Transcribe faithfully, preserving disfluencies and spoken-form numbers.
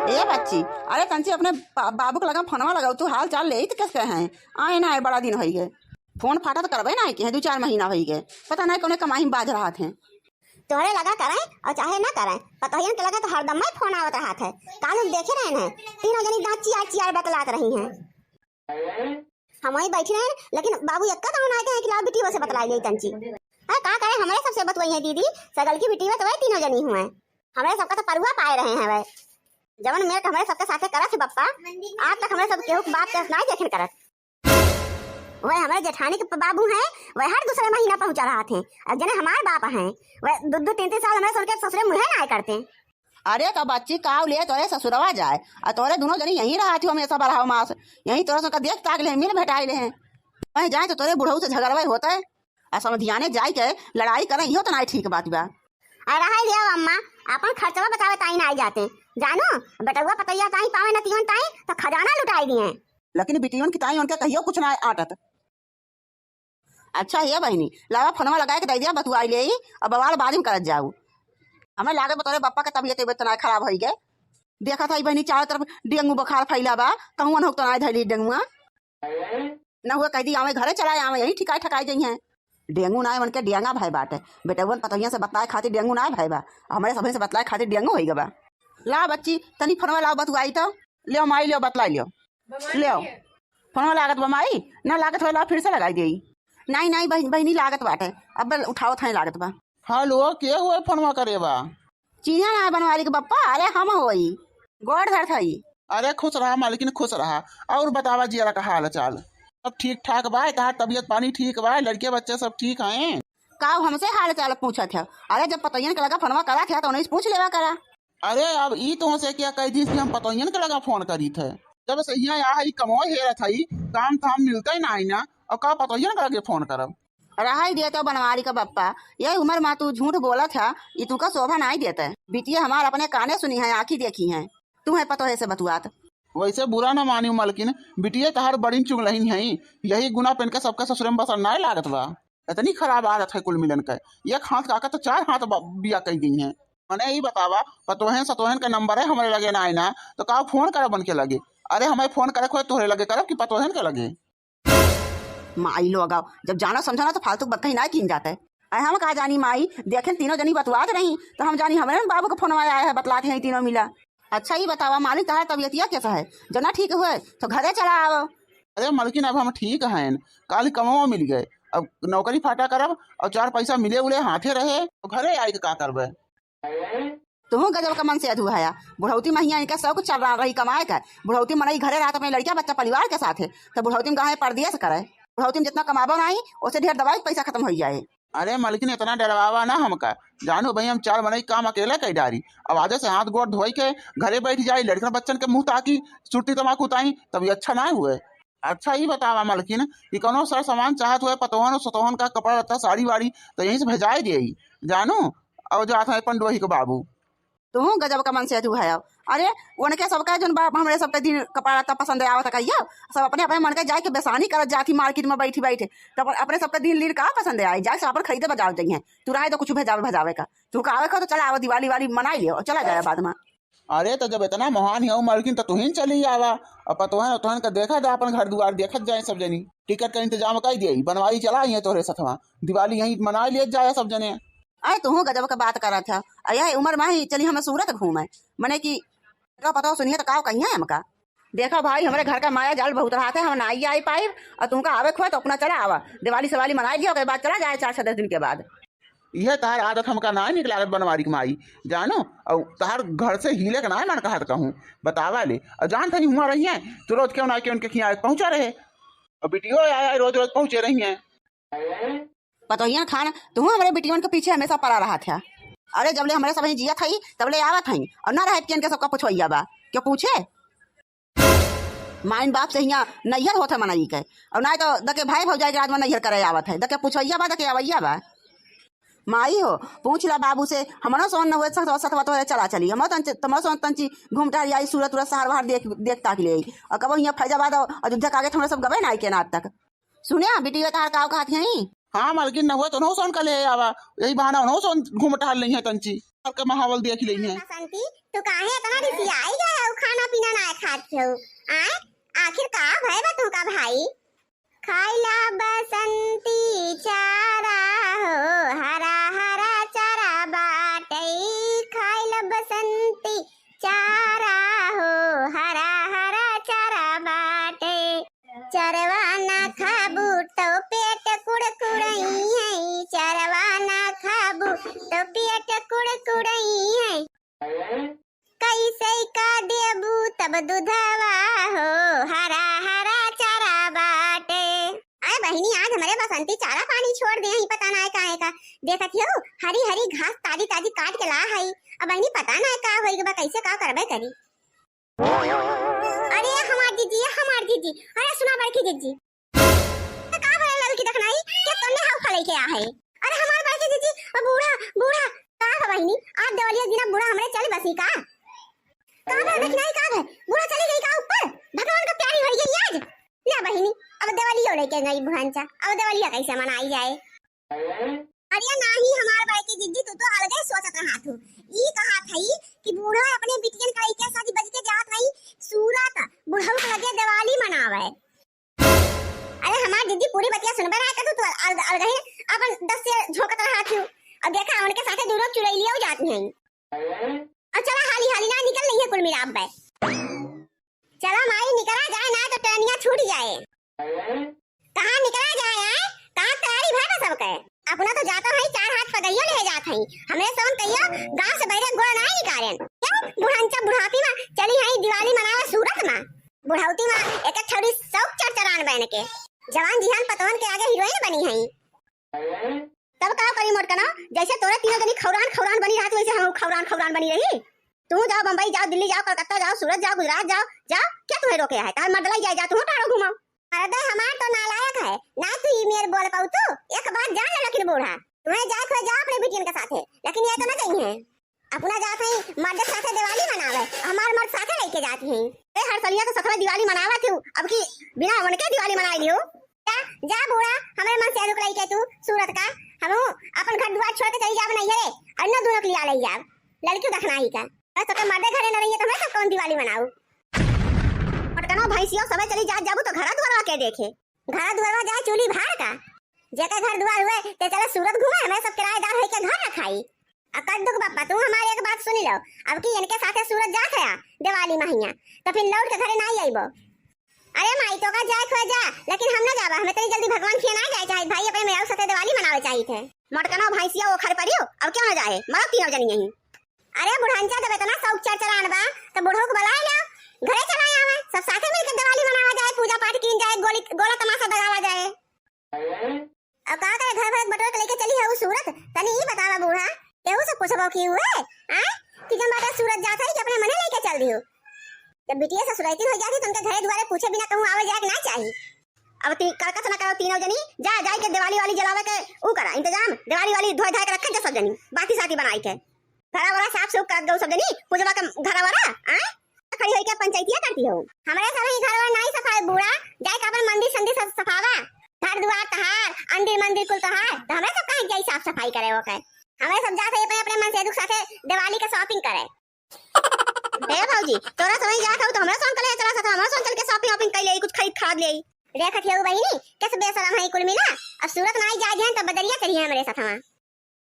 ए बच्ची, अरे तंची अपने बा-, बाबू के लगा फोनवा लगाओ, तू हाल चाल लेइत कैसे हैं? आए ना आए, बड़ा दिन होई गए। फोन फाटा तो करबे ना किहे, दू चार महीना होई गए, पता नहीं कौने कमाई में बाझ रहत हैं। तोहरे लगा करें और चाहे ना करें, पतोहियन के लगा तो हरदम ही फोन आवत रहत है। काल हम देखे रहे हैं, तीनों जनी दांत चियार चियार बतलात रही हैं। हम वहीं बैठी रहे, लेकिन बाबू एक्का तो ना आए कि लाओ बिटिया से बतलाई ले तंची। अरे का करे, हमरे सबसे बतवाई है दीदी, सगल की बिटिया तो वही तीनों जनी हुए। हमरे सबका तो परुआ पाए रहे हैं वह। जवन मेर हमरे सबके साथे करत है बप्पा, आज तक हमरे सब केहू के बाप के ना देखे करत। वह हमरे जेठानी के बाबू हैं, वह हर दूसरे महीना पहुंचा रहत हैं। अब जने हमार बाप हैं, वह दो दो तीन तीन साल हमरे सबके ससुरे मुँहे ना आए करते। अरे का बच्ची, काव ले तोरे ससुरवा जाए, और तोरे दोनों जनी यहीं रहत हो हमेशा बरहाव मास, यहीं तोरे सबका देख ताक ले, मिल भेटाई ले हैं। वहीं जाए तो तोरे बुढ़ऊ से झगड़वे होते, और समधियाने जाए के लड़ाई करे, इहो तो नाई ठीक बात बा। अरे रहाई दिया अम्मा, अपन खर्चवा बतावे ताई ना आई जाते। जानो, बेटउआ पतैया ताई पावे नतियन ताई, तो खजाना लुटाई दिए। लेकिन बिटियन की ताई उनके कहियो कुछ ना आटत। अच्छा हे बहिनी, लावा फोनवा लगाए के दे दिया, बतुआई ले अब बवाल बाद में करत जाऊ। हमें लागत बा तोरे बप्पा के तबियत, तबियत तो ना खराब होई गए। देखत है बहिनी, चारों तरफ डेंगू बुखार फैला बा, कहूँ अनहुक तो ना धैली डेंगुआ। न हुए कह दी आवे घरे चला आवे, यही ठिकाई ठकाई जई हैं। डेंगू ना है, उनके डेंगा भय बाटे। बेटउवन पतोहिया से बतलाए खातिर डेंगू ना भय बा, हमरे सभी से बतलाए खातिर डेंगू होई गबा। ला बच्ची, तनी फोनवा लाओ, बतुआई तो। लियो माई, लियो बतलाई लियो। लियो। फोनवा लागत बा माई? ना लागत होला, फिर से लगाई देई। नहीं, नहीं बहिन, बहिनी लागत बाटे, अब उठावत है लागत बा। हेलो, के हुए फोनवा करे बा? चिन्हा ना बनवारी के बप्पा, अरे हम होई, गोड़ धरत हई। अरे खुश रहा मालकिन, खुश रहा। और बतावा जियरा का हाल चाल? सब ठीक ठाक बा? तहार तबियत पानी ठीक बा? लड़के बच्चे सब ठीक हैं? का हमसे हाल चाल पूछत है? अरे जब पतोहियन के लगा फोनवा करा था तो उन्हें से पूछ लेवा करा। अरे अब ई तुमसे क्या कह दी कि हम पतोहियन के लगा फोन करी थे? जब से यहाँ यहाँ ई कमवा हेरत हई, काम धाम मिलते ही ना, ना, और का पतोहियन के लगे फोन करब? रहाई दे तो बनवारी का बप्पा, ये उम्र मा तू झूठ बोलत है, ई तू का शोभा नाई देत है। बिटिया हमार अपने काने सुनी है, आँखी देखी है, तू है पतोहे से बतुआत। वैसे बुरा ना मानियो मलकिन, बिटिया तहार बड़ी चुगलहिन है, यही गुना पेन के सबका ससुरे में बसर नाई लागत बा। इतनी खराब आदत है कुल मिलन के, एक हाथ का तो चार हाथ ब-, बिया कही गई हैं। मने ई बतावा, पतोहन सतोहन का नंबर है हमरे लगे ना आए ना, तो का फोन करब उनके लगे? अरे हमें फोन करे खोए तोहरे लगे करब कि पतोहन के लगे? माई लोग आओ, जब जाना समझा ना तो फालतू बतकही ना कीन जाते। अरे हम का जानी माई, देखेन तीनों जनी बतुआत रही तो हम जानी हमरे न बाबू का फोन आया है, बतलात हैं तीनों मिला। अच्छा ई बतावा मालिक, तहार तबियतिया कैसा है? जना ठीक हुए तो घरे चला आओ। अरे मलकिन अब हम ठीक हैं, काल कमवा मिल गए, अब नौकरी फाटा करब और चार पैसा मिले उले हाथे रहे तो घरे आए के का करबे? तुहू गजब का मन से अधू हया। बुढ़ौती महिया इनका शौक चल रहा रही कमाए का। बुढ़ौती मनई घरे रहत अपने लड़का बच्चा परिवार के साथ है, तो बुढ़ौती में गाँव परदेस करे। बुढ़ौती में जितना कमाबो नाई, ओसे ढेर दवाई के पैसा खत्म होई जाए। अरे मलकिन, इतना डरवावा ना हमका। जानू भाई, हम चार मनई काम अकेले कई डारी। अब आजे से हाथ गोड़ धोई के घरे बैठ जाई, लड़कन बच्चन के मुँह ताकी, सुरती तमाकू ताई, तब ये अच्छा ना हुए। अच्छा ई बतावा मलकिन, कि कौनो सर सामान चाहत हुए, पतोहन और सतोहन का कपड़ा लत्ता, साड़ी वाड़ी, तो यहीं से भेजाए देई। जानू, अब जात है पंडोही के बाबू। तू गजब का मन से तू है। अरे, उनके सबका जोन बाप हमरे सबके दिन कपड़ा लत्ता पसंद आवत कहिया, सब अपने अपने मन के जाए के बेसानी करत जाती मार्केट में बैठी बैठे, तब अपने सबके दिन लीर का पसंद आए, जाए सब अपन खरीदे बजाव जइहें। तू रहे तो कुछ भेजावे भजावे का, तू का आवे का तो चला आवा, दिवाली वाली मनाई लियो और चला जाए बाद में। अरे, तो जब इतना महान ही हो मलकिन, तो तुहिन चली आवा। अब पतोहन उतोहन का देखा जा, अपन घर दुआर देखत जाए सब जनी। टिकट का इंतजाम कर दिए, बनवाई चला आई है तोहरे सथवा, दिवाली यहीं मना लिए जाए सब जने। अरे, तू गजब का बात करत है। अरे, यह उम्र में ही चली हमें सूरत घूमे, मने कि का पता हो सुनिए तो का कहिए हमका। देखा भाई, हमरे घर का माया जाल बहुत रहा था, हम ना आई, आई पाइब, और तुमका आवे खोए तो अपना चला आवा, दिवाली सवाली मनाई लिया, ओकरे बाद चला जाए चार छह दस दिन के बाद। यह तहार आदत हमका ना निक लागत बनवारी के माई, जानो, और तहार घर से हिले के ना मन कहत कहूँ, बतावा ले। और जान तनी हुआ रही है, तो रोज क्यों ना क्यों उनके खिया पहुँचा रहे, और बिटियो आया रोज रोज पहुँचे रही है। पतोहिया खान, तू हमरे बिटियन के पीछे हमेशा पड़ा रहा था। अरे, जबले हमरे सब जियत हई, तबले आवत हई, और ना रहे पियन के सबका पुछवैया बा, क्यों पूछे? माइन बाप से हियाँ नैहर होत है मनई के, और ना तो दके भाई भौजाई के राज में नैहर करे आवत है, दके पुछवैया बा, दके आवैया बा। माई हो, पूछ ला बाबू से, हमरो सोन न हुए सत-, सतवा तोहरे चला चली, हमरो तन-, तमरो सोन तंची घूम टहरी आई, सूरत उरत शहर वहर देख, देख ताक ले आई। और कबो हियाँ फैजाबाद और अयोध्या के आगे तो हमरे सब गबे ना आई के ना आज तक। सुने, बिटिया तहार काव कहत हई? हाँ, मलकिन न हुए तो उन्हों सोन का ले आवा, यही बहाना उन्हों सोन घूम टहल लेइहें तंची, घर का माहौल देख लेइहें। बसंती, तू काहे इतना रिसियाई गया हो? आय, आखिर का भय बा तुहका भाई? खाइला बसंती चारा हो, हरा हरा चारा बाटे। खाइला बसंती चारा हो, हरा हरा चारा बाटे। चरवा ना खाबू तो पेट कुड़कुड़ई है, चरवा ना खाबू तो पेट कुड़कुड़ई है। कैसे का देबू तब दुधवा हो, हरा हरा चारा बाटे। आय बहिनी, आज हमरे बसंती चारा पानी छोड़ दे ही, पता ना है काहे का। देखत हियो, हरी हरी घास ताजी ताजी काट के ला है। अब बहिनी, पता ना है का होई बा, कैसे का करबे करी। अरे हमार जीजी, हमार जीजी, अरे सुना बड़की जीजी, तो का भला ललकी दखनाई, के तन्ने हाउ खलई के आ है? अरे हमार बड़की जीजी, ओ बूढ़ा, बूढ़ा, का है बहिनी, आज देवलिया दिना बूढ़ा हमरे चल बसी का? का भला दखनाई, का है? बूढ़ा चली गई का ऊपर? भगवान का प्यारी होई गई आज। ना बहिनी, अब देवलिया लेके गई बुढ़ांचा, अब देवलिया कैसे मनाई जाए? अरे नाही हमार बड़की जीजी, तू तो अलगे सोचत रहा तू। ई कहा थई कि बूढ़ा अपने बिटियन का लइके सज बज के जात हई सूरत, बुढ़ऊ के लगे दिवाली मनावे। अरे हमार जीजी पूरी बतिया सुनबे ना करतू, तू अलग, अलग ही अपन दस से झोंकत रहा थी। और देखा उनके साथे दूनो चुड़ैलिया जात नहीं। और चला हाली हाली ना निकल नहीं है कुल मिलाप बे। चला माई निकला जाए ना तो टहनिया छूट जाए। कहाँ निकला जाए आए? कहाँ तैयारी भय बा सबके? अपना तो जाता है चार हाथ पगहियो ले जात है। हमरे सोन कहियो गांव से बैरे गोड़ ना निकालेन। क्या बुढ़ांचा बुढ़ापी में चली है दिवाली मनावे सूरत में। बुढ़ौती में एक एक छौरी शौक चरचरान बन के। जवान जिहान पतवन के आगे हीरोइन बनी है। तब का करी मोटकना, जैसे तोरे तीनों जनी खौरान खौरान बनी रहत वैसे हम खौरान खौरान बनी रही। तू जाओ बम्बई जाओ, दिल्ली जाओ, कलकत्ता जाओ, सूरत जाओ, गुजरात जाओ, जाओ, क्या तुम्हें रोके है? तार मर्द लाई जाए, जा तू टाड़ो घुमाओ। अरे दे हमार तो नालायक है, ना तू ई मेर बोल पाऊ तू। एक बात जान ले लेकिन बूढ़ा, तुम्हें जाए खोए जाओ अपने बिटियन के साथे, लेकिन ये तो ना चाहिए। अपना जात है मर्द के साथे दिवाली मनावे, हमार मर्द साथे लेके जाती हैं। ए हर सलिया के सथवा दिवाली मनावत हूँ, अब की बिना उनके दिवाली मनाई लियो। जा, जा बूढ़ा, हमरे मन से रुक लई के तू सूरत का, हमहू अपन घर दुआर छोड़ के चली जाब नैहरे, और न दोनों के लिया लई जाब, लड़की दखनाही का। बस तोके मर्दे घरे न रहिए तो हमरे सब कौन दिवाली मनाऊ? पटकनो भैंसियो सबे चली जात जाबू तो घरा दुआरवा के देखे? घरा दुआरवा जाए चूल्ही भार का? जेकर घर दुआर हुए ते चले सूरत घूमे, हमरे सब किराएदार होई के घर रखाई। आ कर दुख बप्पा, तू हमारी एक बात सुनी लो, अब की इनके साथे सूरत जात है दिवाली महिया, तो फिर लौट के घरे ना आइबो। अरे माई, तो का जाए खोए जा, लेकिन हम ना जाबा, हमें इतनी जल्दी भगवान खिया ना जाए चाहित भाई, अपने मेहरारू साथे दिवाली मनावे चाहित है। मटकना भैंसिया वो खर परियो, अब क्यों ना जाए, मरो तीनों जनी यहीं। अरे बुढ़ांचा, जब इतना शौक चरचरान बा, तो बुढ़ऊ के बुलाए लो, घरे चला आवे, सब साथे मिलके दिवाली मनावा जाए, पूजा पाठ कीन जाए, गोली, गोला तमाशा दगावा जाए। अब का करे, घर भर बटोर के लेके चली है उ सूरत? तनी ई बतावा बूढ़ा, केहू से पूछबो की हुए, आय? कि जब बाटे सूरत जात है कि अपने मने लेके चल दियो। जब बिटिया ससुरैतिन हो जाती तो उनके घरे दुआरे पूछे बिना कहूँ आवे जाए के ना चाही। अब ती करकत ना करो तीनों जनी, जा जाए के दिवाली वाली जलावे के ऊ करा इंतजाम, दिवाली वाली धोए धाए के रखे जा सब जनी, बाती साती बनाई के। घरा वरा साफ सूफ करत गऊ सब जनी, पूजवा के घरा वरा, आय? खड़ी होई के पंचायतिया करती हो। हमरे सब ही घर वर नाई सफाई बूढ़ा, जाए के अपन मंदिर संदिर सब सफावा। घर दुआर तहार, अंदिर मंदिर कुल तहार, तो हमरे सब कहीं जाई साफ सफाई करे ओके। हमरे सब जात है अपने अपने मन से दुख साथे दिवाली के shopping करे। ए भौजी, तोरा सब ही जात हो तो हमरे सोन कले चला साथ, हमरे सोन चल के shopping वॉपिंग कर ले, कुछ खरीद खरीद ले। देखत हियो बहिनी, कैसे बेशरम है कुल मिला। अब सूरत नाई जाए जहन तो बदरिया चढ़ी है हमरे साथ वहाँ।